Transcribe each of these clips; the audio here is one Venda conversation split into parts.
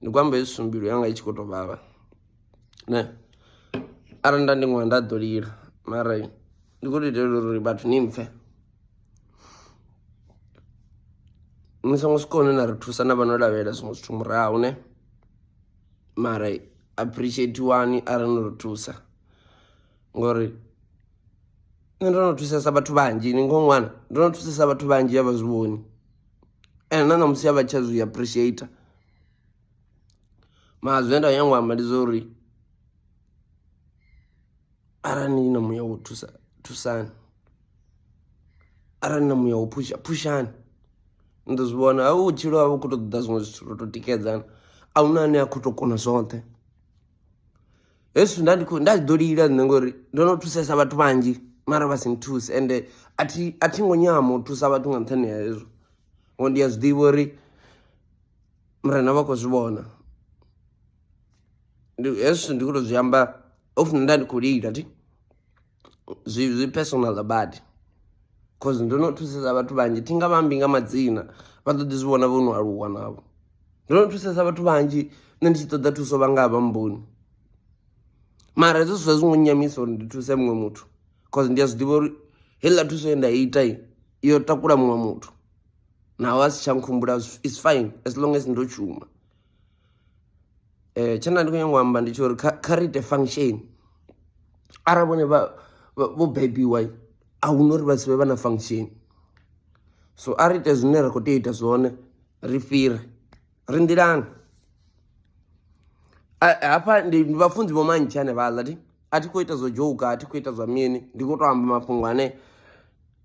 Ndi khou amba hezwi zwithu mbilu yanga i tshi khou tou vhavha ne arali nda ndi ṅwana nda ḓo lila mara ndi khou tou itela uri vhathu ni mpfhe. Ni songo swika hune na ri thusa na vha no lavhelela zwiṅwe zwithu murahu ne mara appreciate-wani arali no ri thusa ngori nṋe ndo no thusesa vhathu vhanzhi ni ngoho ṅwana ndo no thusesa vhathu vhanzhi a vha zwi vhoni ende na ṋamusi a vha tsha zwi appreciate. Mara zwine nda nyanga u amba ndi zwa uri arali ni na muya wo thusa thusani, arali ni na muya wo phusha phushani ni ḓo zwi vhona havho vhutshilo havho khou tou ṱoḓa zwiṅwe zwithu ro tou tikedzana a huna ane a khou tou kona zwoṱhe. Hezwi zwithu nda ndi khou nda ḓo lila nṋe ngori ndo no thusesa vhathu vhanzhi mara vha si nthuse ende a thi a thi ngo nyama u thusa vhathu nga nṱhani ha hezwo ngori ndi a zwi ḓivha uri murena vha khou zwi vhona. Ndi hezwi zwithu ndi khou tou zwi amba of nda ndi khou lila thi zwi personal badi cause ndo no thusesa vhathu vhanzhi thi nga vha ambi nga madzina vha ḓo ḓi zwi vhona vho no aluwa navho. Ndo no thusesa vhathu vhanzhi nṋe ndi tshi ṱoḓa thuso vha nga a vha mmboni mara hezwo zwithu a zwi ngo nnyamisa uri ndi thuse muṅwe muthu cause ndi a zwi ḓivha uri heiḽa thuso ye nda ita yo takula muṅwe muthu naho a si tsha nkhumbula is fine as long as ndo shuma. Tshe nda ndi khou nyanga u amba ndi tsha uri kha ri ite function arali vhone vha vho bebiwa a hu na uri vha si vhe vha na function so a ri ite zwine ra khou tea u ita zwone ri fhire ri nḓilani. Hafha ndi vhafunzi vho Mantsha hanevhaḽa thi a thi khou ita zwa dzhouka a thi khou ita zwa mini ndi khou tou amba mafhungo ane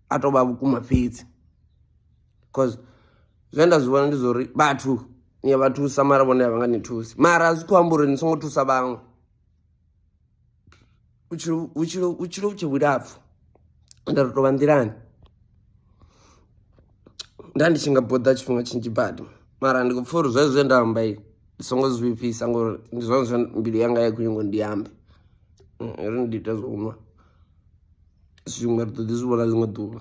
a tou vha vhukuma fhedzi cause zwine nda zwi vhona ndi zwa uri vhathu ni a vha thusa mara vhone a vha nga ni thusi mara a zwi khou amba uri ni songo thusa vhaṅwe vhutshilo vhutshilo vhutshilo vhu tshe vhulapfhu ende ri tou vha nḓilani nda ndi tshi nga boḓa tshifhinga tshinzhi badi mara ndi khou pfha uri zwezwo zwe nda amba ndi songo zwi vhifhisa ngori ndi zwone zwine mbilu yanga ya khou nyanga uri ndi ambe uri ndi ite zwo nwa zwiṅwe ri ḓo ḓi zwi vhona ḽiṅwe ḓuvha.